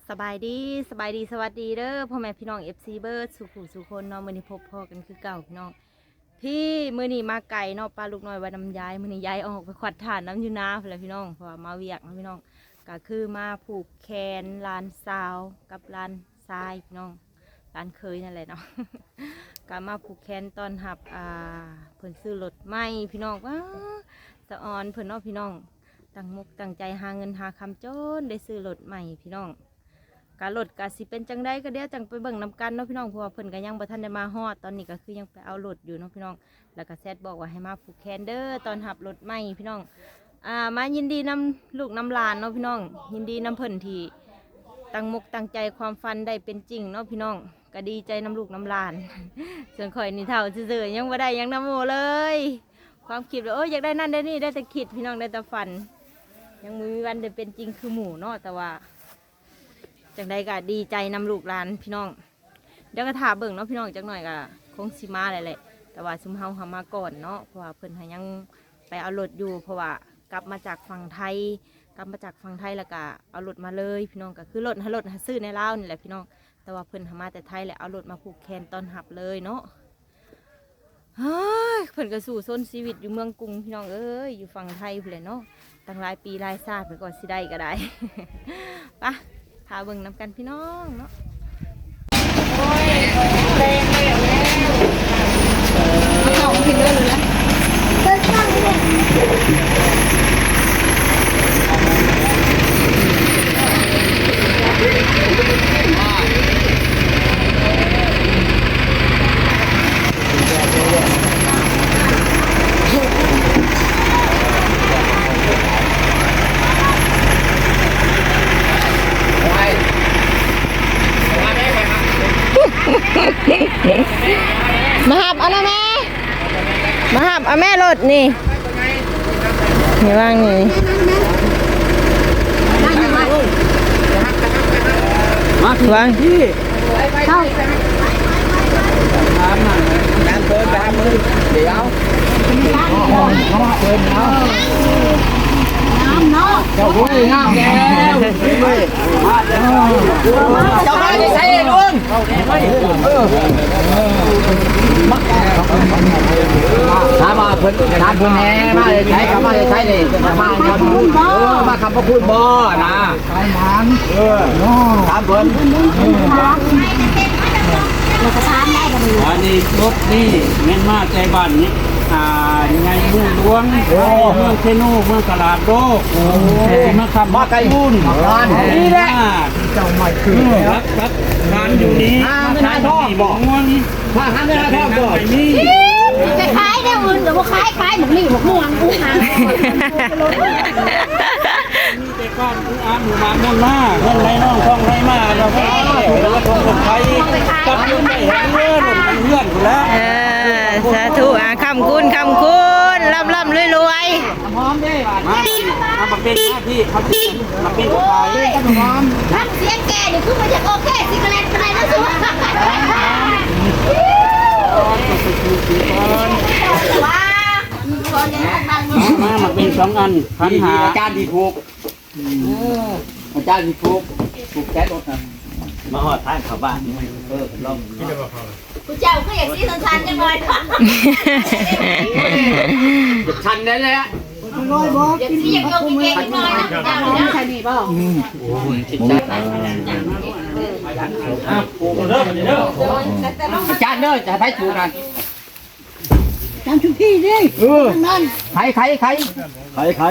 ສະບາຍດີ ສະບາຍດີ ສະຫວັດດີເດີພໍ່ແມ່ພີ່ນ້ອງ ເອັຟຊີ ເບິດສູ່ຜູ້ສູ່ຄົນເນາະ. ມື້ນີ້ພົບພໍ້ກັນຄືເກົ່າພີ່ນ້ອງ. ພີ່ ມື້ນີ້ມາໄກເນາະ ປະລູກນ້ອຍໄວ້ນຳຍາຍ. ມື້ນີ້ຍາຍອອກໄປຂວັດຖ່ານນຳຢູ່ນາພຸ້ນແຫຼະພີ່ນ້ອງ ເພາະວ່າມາວຽກເນາະພີ່ນ້ອງ. ກະຄືມາຜູກແຂນຫຼານສາວກັບຫຼານຊາຍພີ່ນ້ອງ ຫຼານເຂີຍນັ້ນແຫຼະເນາະ. ກະມາຜູກແຂນຕ້ອນຮັບ ອ່າ ເພິ່ນຊື້ລົດໃໝ່ພີ່ນ້ອງ. ວ້າ ສະອອນເພິ່ນເນາະພີ່ນ້ອງ ຕັ້ງມົກຕັ້ງໃຈຫາເງິນຫາຄຳຈົນໄດ້ຊື້ລົດໃໝ່ພີ່ນ້ອງ. ກະລົດກະຊິເປັນຈັ່ງໃດກະດຽວຈັ່ງໄປເບິ່ງນຳກັນເນາະພີ່ນ້ອງ ເພາະວ່າເພິ່ນກະຍັງບໍ່ທັນໄດ້ມາຮອດ. ຕອນນີ້ກະຄືຍັງໄປເອົາລົດຢູ່ເນາະພີ່ນ້ອງ ແລ້ວກະແຊັດບອກວ່າໃຫ້ມາຜູກແຂນເດີ ຕ້ອນຮັບລົດໃໝ່ພີ່ນ້ອງ. ອ່າ ມາຍິນດີນຳລູກນຳຫຼານເນາະພີ່ນ້ອງ ຍິນດີນຳເພິ່ນທີ່ຕັ້ງມົກຕັ້ງໃຈ ຄວາມຝັນໄດ້ເປັນຈິງເນາະພີ່ນ້ອງ. ກະດີໃຈນຳລູກນຳຫຼານ ສ່ວນຂ້ອຍນີ້ເຖົ້າຊື່ໆ ຍັງບໍ່ໄດ້ຫຍັງນຳໝູ່ເລີຍ. ຄວາມຄິດວ່າ ໂອ້ຍ ຢາກໄດ້ນັ້ນໄດ້ນີ້ ໄດ້ແຕ່ຄິດພີ່ນ້ອງ ໄດ້ແຕ່ຝັນ ຍັງບໍ່ມີວັນໄດ້ເປັນຈິງຄືໝູ່ເນາະ. ແຕ່ວ່າ ຈັ່ງໃດກະດີໃຈນຳລູກຫຼານພີ່ນ້ອງ. ດຽວກະຖ້າເບິ່ງເນາະພີ່ນ້ອງ ຈັກໜ້ອຍກະຄົງຊິມາແລ້ວແຫຼະ ແຕ່ວ່າຊຸມເຮົາຫາມາກ່ອນເນາະ ເພາະວ່າເພິ່ນຫາຍັງໄປເອົາລົດຢູ່ ເພາະວ່າກັບມາຈາກຝັ່ງໄທ ກັບມາຈາກຝັ່ງໄທແລ້ວກະເອົາລົດມາເລີຍພີ່ນ້ອງ. ກະຄືລົດ ລົດຫາຊື້ໃນລາວນີ້ແຫຼະພີ່ນ້ອງ ແຕ່ວ່າເພິ່ນຫາມາແຕ່ໄທ ແລ້ວເອົາລົດມາຜູກແຂນຕ້ອນຮັບເລີຍເນາະ. ເຮີ້ຍ ເພິ່ນກະສູ້ຊົນຊີວິດຢູ່ເມືອງກຸງພີ່ນ້ອງເອີຍ ຢູ່ຝັ່ງໄທພຸ້ນແຫຼະເນາະ. ຕັ້ງຫຼາຍປີຫຼາຍຊາດເພິ່ນກະຊິໄດ້ກະໄດ້ ປະ ຖ້າເບິ່ງນຳກັນພີ່ນ້ອງເນາະ. ມາຮັບເອົານະແມ່ ມາຮັບເອົາແມ່ລົດນີ້ ນີ້ວາງນີ້ ມາວາງ ເຂົ້າ ງາມເນາະ ເຈົ້າ ໂອ້ຍ ງາມແລ້ວ ເຈົ້າມາແຕ່ໃສລຸງ? ເອີ ຖາມວ່າເພິ່ນ ຖາມເພິ່ນແດ່ ມາແຕ່ໃສ ເຈົ້າມາແຕ່ໃສນີ້? ມາ ເອີ ມາຄຳພະຄຸນບໍ່ນະ? ຂາຍໝານ ເອີ ຖາມເພິ່ນ ເອີ ແລ້ວກະຖາມໄດ້ບັດນີ້ ອັນນີ້ລົດນີ້ແມ່ນມາແຕ່ບ້ານນີ້ ອ່າ ໃຫຍ່ເມືອງຫຼວງ ໂອ້ ເມືອງເຊໂນ ເມືອງຕະຫຼາດໂລກ ໂອ້ ມາຄຳ ມາໄກ ມາໄກພຸ້ນ ນີ້ແຫຼະ ເຈົ້າມາຄື ເອີ ລັກ ລັກຖານຢູ່ນີ້ ມາແມ່ນາຍທອງ ນີ້ບໍ່ ມາຫາແມ່ນາຍທອງກ່ອນ ໄປຂາຍແນວອື່ນກະບໍ່ຂາຍ ຂາຍໝາກນີ້ໝາກມ່ວງ ອຸຫາ ມີແຕ່ຄວາມ ອາ ໝູ່ມານມ່ວນມາ ເງິນໄຫຼນອງທອງໄຫຼມາ ເຮົາກໍເອົາລົດໄຖກັບເຮືອນໄປເຮືອນ ເຮືອນພຸ້ນແຫຼະ ເອີ ສາທຸ ອາ ຄ້ຳຄູນ ຄ້ຳຄູນ ລ່ຳໆ ລວຍໆ ຫອມເດ້ ມາ ມາບັກເບັນ ມາພີ່ ມາພີ່ ມາເປັນຜູ້ຂາຍ ຫອມ ຟັງສຽງແກນີ້ຄືບໍ່ຢາກໂອເຄ ຊິກະແລັດປານໃດນະສູ ມາ ມາ ມາເປັນສອງອັນ ພັນຫ້າ ອາຈານດີຖືກ ອືມ ອາຈານນີ້ຜູກ ຜູກແຂນລົດນະ ມາຮອດທາງເຂົ້າບ້ານ ເອີ ລອງ ຜູ້ເຈົ້າຄືຢາກສີສັນໆ ຈັກໜ້ອຍ ສັນໄດ້ແລ້ວ ຢາກສີຢາກໂຍກເກັ່ງໆ ຈັກໜ້ອຍນະ ໃສ່ນີ້ບໍ່? ອືມ ໂອ້ຍ ອາຈານເດີ ຈະໃຫ້ຜູກນະ ຕາມຊຸມພີເດ້ ເອີ ທາງນັ້ນ ໄຂ ໄຂ ໄຂ ໄຂ ໄຂ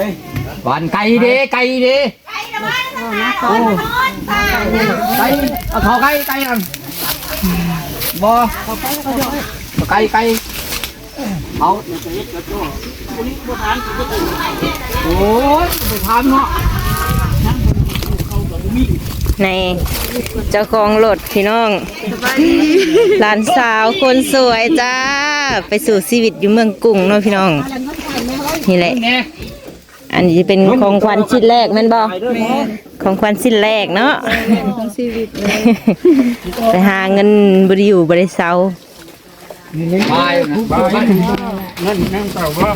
ຫວານໄກ່ເດ້ ໄກ່ເດ້ ໄກ່ນະ ໄກ່ນະ ໂອ້ ໄກ່ ເອົາເຂົ້າໄກ່ ໄກ່ອັນ ບໍ່ ເອົາໄກ່ ໄກ່ ເອົາ ໂອ້ຍ ໄປຖາມເນາະ ໃນ ເຈົ້າຂອງລົດ ພີ່ນ້ອງ ຫຼານສາວຄົນສວຍຈ້າ ໄປສູ້ຊີວິດຢູ່ເມືອງກຸງເນາະພີ່ນ້ອງ ນີ້ແຫຼະ ອັນນີ້ຈະເປັນຂອງຂວັນຊິ້ນແລກແມ່ນບໍ່? ແມ່ນ ຂອງຂວັນຊິ້ນແລກເນາະ ຂອງຊີວິດເລີຍ ໄປຫາເງິນບໍ່ໄດ້ຢູ່ບໍ່ໄດ້ເຊົາ. ເງິນຍັງເກົ່າບໍ່? ເງິນຍັງເກົ່າບໍ່?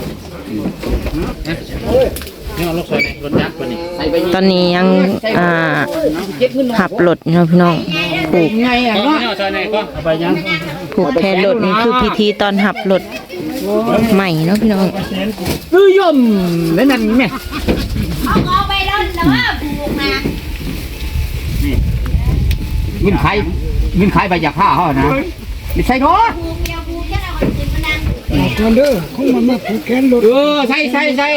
ເອີ ຕອນນີ້ຍັງ ອ່າ ຮັບລົດເນາະພີ່ນ້ອງ ຜູກ ຜູກແຂນລົດນີ້ຄືພິທີຕ້ອນຮັບລົດໃໝ່ເນາະພີ່ນ້ອງ. ຄືຍົມນັ້ນແມ່ ເອົາ ເອົາໄປລົດແລ້ວວ່າຜູກນະ ນີ້ ເງິນຂາຍ ເງິນຂາຍໃບຢາຂ້າເຮົານະ ໄປໃສ່ເນາະ ຜູກດຽວຜູກຈະເອົາຂຶ້ນມານັ່ງ ອອກກ່ອນເດີ ຄົນມັນມາຜູກແຂນລົດ ເອີ ໃສ່ ໃສ່ ໃສ່.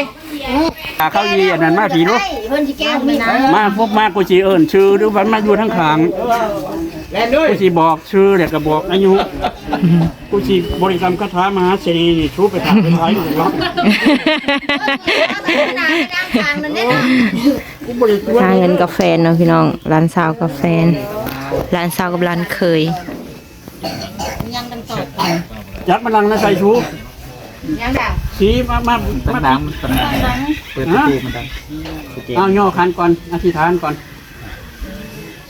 ຖ້າເຂົາອີອັນນັ້ນມາພີ້ລູກ ເພິ່ນຊິແກ້ວນີ້ນະ ມາພົບມາ ກູຊິເອີ້ນຊື່ ຫຼືວ່າມາຢູ່ທາງຂ້າງ ແລ່ນເລີຍ ກູຊິບອກຊື່ ແລ້ວກໍບອກອາຍຸ ກູຊິບໍລິກຳຄາຖາມະຫາເສນີນີ້ ຊູໄປຖາມເພິ່ນໄວ້ເນາະ. ຫາເງິນກັບແຟນເນາະພີ່ນ້ອງ ຫຼານສາວກັບແຟນ ຫຼານສາວກັບຫຼານເຂີຍ. ຍັງກັນຕໍ່ ຈັກມານັ່ງນະໃສ່ຊູ ຍັງດາ ສີມາ ມາ ມາ ດັງໆ ເປີດປະຕູມັນດັງ ເອົາ ຍໍຂັນກ່ອນ ອະທິຖານກ່ອນ.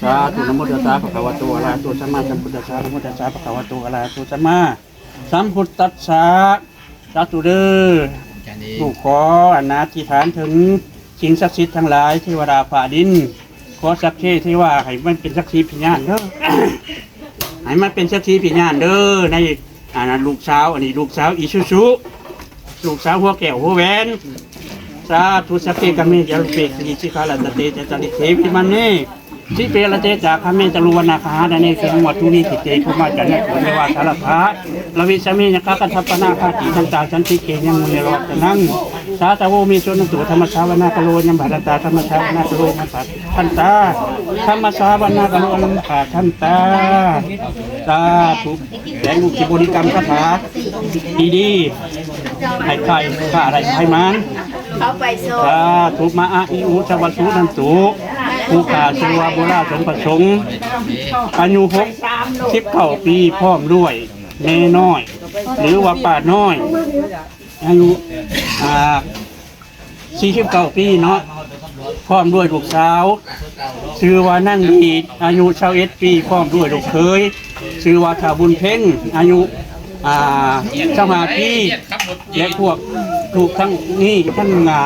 ສາທຸ ນະໂມຕັດສະ ພະຄະວະໂຕ ອະລະຫະໂຕ ສຳມາສຳພຸດທັດສະ ນະໂມຕັດສະ ພະຄະວະໂຕ ອະລະຫະໂຕ ສຳມາສຳພຸດທັດສະ. ສາທຸເດີ ລູກຂໍອະນາທິຖານເຖິງສິ່ງສັກສິດທັງຫຼາຍ ເທວະດາຟ້າດິນ ຂໍສັກເຄເທວາໃຫ້ມັນເປັນສັກຂີພະຍານເດີ ໃຫ້ມັນເປັນສັກຂີພະຍານເດີ ໃນ ອັນນັ້ນ ລູກສາວ ອັນນີ້ລູກສາວອີຊູຊູ ລູກສາວຫົວແກ້ວຫົວແຫວນ. ສາທຸ ສັກເຄ ກະເມ ຈາລຸເປ ສີວິສະຂາລັນຕະເຕ ຈາຈາລິເຂ ວິມານເນ ສິເປ ລະເຕ ຈາຄາເມ ຈາລຸວັນນາຄະຫາດາເນ ເຂມຸມະທຸ ນິທິເຕ ພູມາຈານະ ເທວະສາລະທາ ລະວິສະເມ ຍັກຂາ ກັດຖະປະນາຄາ ຕິທັນຕາ ສັນຕິເກ ຍັງມຸນີ ລະວັດຕະນັງ ສາທະໂວ ເມ ສຸນັນຕຸ ທຳມະສາວະນາກາໂລ ອະຍັມພະທັນຕາ ທຳມະສາວະນາກາໂລ ອະຍັມພະທັນຕາ ທຳມະສາວະນາກາໂລ ອະຍັມພະທັນຕາ. ສາທຸ ແຕ່ລູກຊິບໍລິກຳຄາຖາດີໆ ໃຫ້ໄຄຄ້າໄດ້ຂາຍໝານ. ສາທຸ ມະອະອິອຸ ສະວະສຸນັນຕຸ ຜູ້ຂ້າຊື່ວ່າ ໂບລາ ສົມປະສົງ ອາຍຸຫົກສິບເກົ້າປີ ພ້ອມດ້ວຍແມ່ນ້ອຍ ຫຼືວ່າປ້ານ້ອຍ ອາຍຸ ອ່າ ສີ່ສິບເກົ້າປີເນາະ ພ້ອມດ້ວຍລູກສາວ ຊື່ວ່ານາງດີດ ອາຍຸຊາວເອັດປີ ພ້ອມດ້ວຍລູກເຂີຍ ຊື່ວ່າທ້າວບຸນເພັງ ອາຍຸ ອ່າ ຊາວຫ້າປີ ແລະ ພວກລູກທັງນີ້ທັງ ອ່າ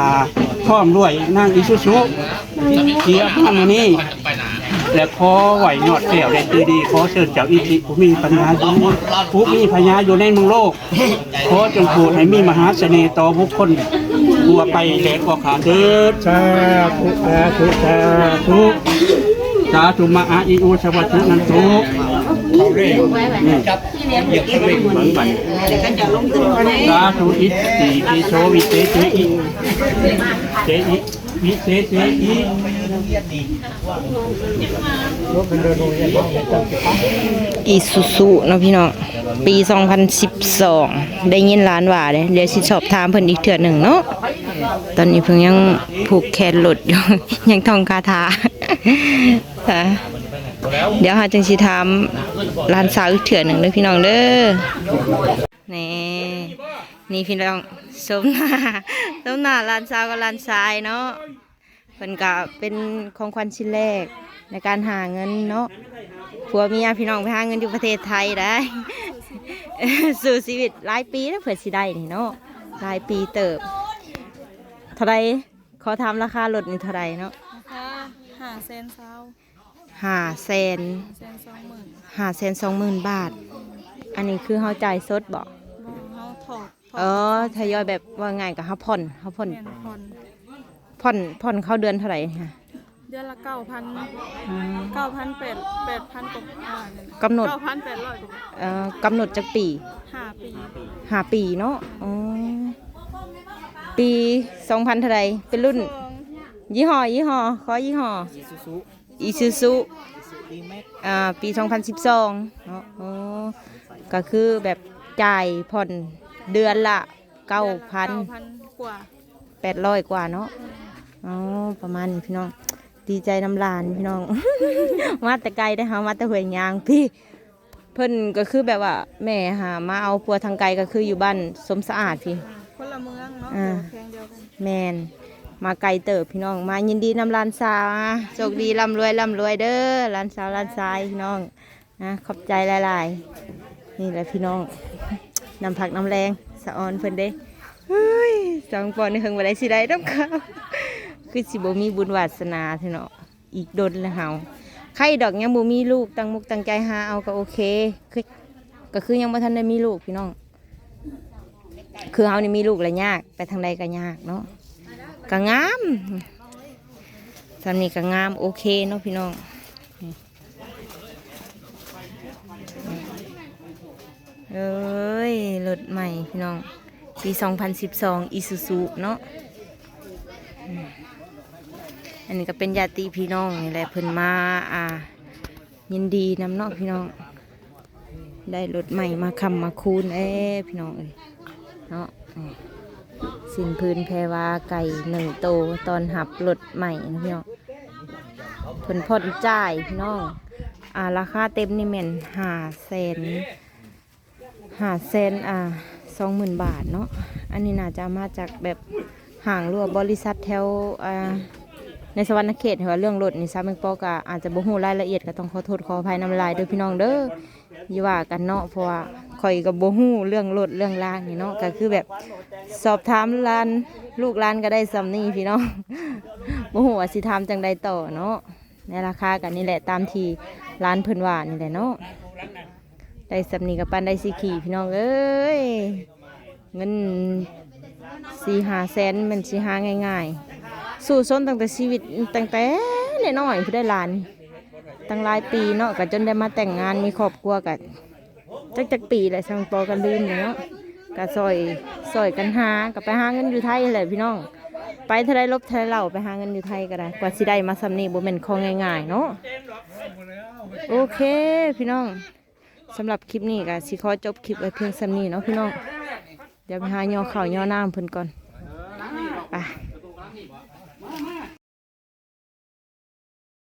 ພ້ອມດ້ວຍນາງອີຊູຊູ ທີ່ເອົາມາມື້ນີ້ ແລະ ຂໍໄຫວ້ຍອດແກ້ວ ແລະ ຈື່ດີ ຂໍເຊີນເຈົ້າອິດທິ ຜູ້ມີພະຍາຢູ່ ຜູ້ມີພະຍາຢູ່ໃນເມືອງໂລກ ຂໍຈົ່ງໂປດໃຫ້ມີມະຫາສະເໜ່ຕໍ່ບຸກຄົນທົ່ວໄປ ແລະ ກໍຂ້າມເທີດ. ສາທຸ ສາທຸ ສາທຸ ສາທຸ ມະອະອິອຸ ສະວະສຸນັນຕຸ ສາທຸ ອິດຕິປິໂສ ວິເສເຈ ເຈ ວິເສເຈ ອີ ອີຊູຊູເນາະພີ່ນ້ອງ ປີສອງພັນສິບສອງ ໄດ້ຍິນຫຼານວ່າເດ້ ດຽວຊິສອບຖາມເພິ່ນອີກເທື່ອໜຶ່ງເນາະ. ຕອນນີ້ເພິ່ນຍັງຜູກແຂນລົດຢູ່ ຍັງທ່ອງຄາຖາ. ດຽວເຮົາຈຶ່ງຊິຖາມຫຼານສາວອີກເທື່ອໜຶ່ງເດີພີ່ນ້ອງເດີ. ນີ້ ນີ້ພີ່ນ້ອງ ຊົມໜ້າ ຊົມໜ້າຫຼານສາວກັບຫຼານຊາຍເນາະ. ເພິ່ນກະເປັນຂອງຂວັນຊິ້ນແລກໃນການຫາເງິນເນາະ ຜົວເມຍພີ່ນ້ອງໄປຫາເງິນຢູ່ປະເທດໄທໄດ໋ ສູ້ຊີວິດຫຼາຍປີແລ້ວເພື່ອຊິໄດ້ນີ້ເນາະ ຫຼາຍປີເຕີບ. ເທົ່າໃດ ຂໍຖາມລາຄາລົດນີ້ເທົ່າໃດເນາະ? ລາຄາຫ້າແສນຊາວ ຫ້າແສນ ຫ້າແສນສອງໝື່ນ ຫ້າແສນສອງໝື່ນບາດ. ອັນນີ້ຄືເຮົາຈ່າຍສົດບໍ່? ບໍ່ ເຮົາຖອກ ເອີ ທະຍອຍແບບວ່າງ່າຍກໍເຮົາຜ່ອນ ເຮົາຜ່ອນ ແມ່ນ ຜ່ອນ ຜ່ອນ ຜ່ອນເຂົ້າເດືອນເທົ່າໃດຄະ? ເດືອນລະເກົ້າພັນ ອືມ ເກົ້າພັນແປດ ແປດພັນກວ່າ ອ່າ ກຳນົດ ເກົ້າພັນແປດຮ້ອຍກວ່າ. ເອີ ກຳນົດຈັກປີ? ຫ້າປີ ຫ້າປີເນາະ. ອໍ ປີສອງພັນເທົ່າໃດ? ເປັນລຸ້ນ ສອງ ຍີ່ຫໍ້ ຍີ່ຫໍ້ ຂໍຍີ່ຫໍ້ ອີຊູຊູ ອີຊູຊູ ອ່າ ປີສອງພັນສິບສອງເນາະ. ໂອ້ ກໍຄືແບບຈ່າຍຜ່ອນເດືອນລະເກົ້າພັນ ເກົ້າພັນກວ່າ ແປດຮ້ອຍກວ່າເນາະ. ອໍ ປະມານນີ້ພີ່ນ້ອງ ດີໃຈນຳຫຼານພີ່ນ້ອງ ມາແຕ່ໄກເດ້ ເຮົາມາແຕ່ຫ້ວຍຍາງພີ້. ເພິ່ນກໍຄືແບບວ່າແມ່ຫາມາເອົາຜົວທາງໄກ ກໍຄືຢູ່ບ້ານສົມສະອາດພີ້ ຄົນລະເມືອງເນາະ ອ່າ ແຂວງດຽວກັນ. ແມ່ນ ມາໄກເຕີບພີ່ນ້ອງ ມາຍິນດີນຳຫຼານສາວ. ອ່າ ໂຊກດີ ລ່ຳລວຍ ລ່ຳລວຍເດີ ຫຼານສາວ ຫຼານຊາຍພີ່ນ້ອງ. ອ່າ ຂອບໃຈຫຼາຍໆ. ນີ້ແຫຼະພີ່ນ້ອງ ນ້ຳພັກນ້ຳແລງສະອອນເພິ່ນເດ້. ເຮີ້ຍ ສອງປອນນີ້ເຫິງບໍ່ໄດ້ຊິໄດ້ນຳເຂົາ ຄືຊິບໍ່ມີບຸນວາສະໜາເທື່ອເນາະ ອີກດົນແລ້ວເຮົາ. ໃຄດອກຍັງບໍ່ມີລູກ ຕັ້ງມຸກຕັ້ງໃຈຫາເອົາກໍໂອເຄ. ຄື ກໍຄືຍັງບໍ່ທັນໄດ້ມີລູກພີ່ນ້ອງ. ຄືເຮົານີ້ມີລູກແລ້ວຍາກ ໄປທາງໃດກໍຍາກເນາະ. ກໍງາມ ສ່ຳນີ້ກໍງາມ ໂອເຄເນາະພີ່ນ້ອງ. ເອີຍ ລົດໃໝ່ພີ່ນ້ອງ ປີສອງພັນສິບສອງ ອີຊູຊູເນາະ. ອັນນີ້ກໍເປັນຍາດຕິພີ່ນ້ອງນີ້ແຫຼະ ເພິ່ນມາ ອ່າ ຍິນດີນຳເນາະພີ່ນ້ອງ. ໄດ້ລົດໃໝ່ມາຄ້ຳມາຄູນແລ້ວພີ່ນ້ອງເອີຍເນາະ. ສິ້ນຜືນແພວາໄກ່ໜຶ່ງໂຕ ຕ້ອນຮັບລົດໃໝ່ເນາະພີ່ນ້ອງ. ເພິ່ນຜ່ອນຈ່າຍພີ່ນ້ອງ ອ່າ ລາຄາເຕັມນີ້ແມ່ນຫ້າແສນ ຫ້າແສນ ອ່າ ສອງໝື່ນບາດເນາະ. ອັນນີ້ໜ້າຈະມາຈາກແບບຫ້າງ ຫຼືວ່າບໍລິສັດແຖວ ອ່າ ໃນສະຫວັນນະເຂດ. ເລື່ອງລົດນີ້ ສາວແມງປໍກໍອາດຈະບໍ່ຮູ້ລາຍລະອຽດ ກໍຕ້ອງຂໍໂທດຂໍອະໄພນຳຫຼາຍເດີພີ່ນ້ອງເດີ. ຢ່າວ່າກັນເນາະ ເພາະວ່າຂ້ອຍກໍບໍ່ຮູ້ເລື່ອງລົດເລື່ອງລາງນີ້ເນາະ. ກໍຄືແບບສອບຖາມຫຼານ ລູກຫຼານກໍໄດ້ສ່ຳນີ້ພີ່ນ້ອງ ບໍ່ຮູ້ວ່າຊິຖາມຈັ່ງໃດຕໍ່ເນາະ. ໃນລາຄາກໍນີ້ແຫຼະ ຕາມທີ່ຫຼານເພິ່ນວ່ານີ້ແຫຼະເນາະ. ໄດ້ສ່ຳນີ້ກໍປານໄດ້ຊິຂີ່ພີ່ນ້ອງເອີຍ. ເງິນສີ່ຫ້າແສນແມ່ນຊິຫາງ່າຍໆ. ສູ້ຊົນຕັ້ງແຕ່ຊີວິດ ຕັ້ງແຕ່ນ້ອຍໆ ຜູ້ໃດຫຼານ ຕັ້ງຫຼາຍປີເນາະ ກໍຈົນໄດ້ມາແຕ່ງງານມີຄອບຄົວ ກໍຈັກຈັກປີແລ້ວ ຊ່າງປໍກໍລືມແລ້ວເນາະ. ກໍຊ່ອຍ ຊ່ອຍກັນຫາ ກໍໄປຫາເງິນຢູ່ໄທແຫຼະພີ່ນ້ອງ. ໄປເທົ່າໃດຫຼົບເທົ່າໃດເຫຼົ່າ ໄປຫາເງິນຢູ່ໄທກໍໄດ້. ກວ່າຊິໄດ້ມາສ່ຳນີ້ບໍ່ແມ່ນຂອງງ່າຍໆເນາະ. ໂອເຄພີ່ນ້ອງ ສຳລັບຄລິບນີ້ກໍຊິຂໍຈົບຄລິບໄວ້ພຽງສ່ຳນີ້ເນາະພີ່ນ້ອງ. ດຽວໄປຫາຍໍເຂົ້າຍໍນ້ຳເພິ່ນກ່ອນ ໄປ.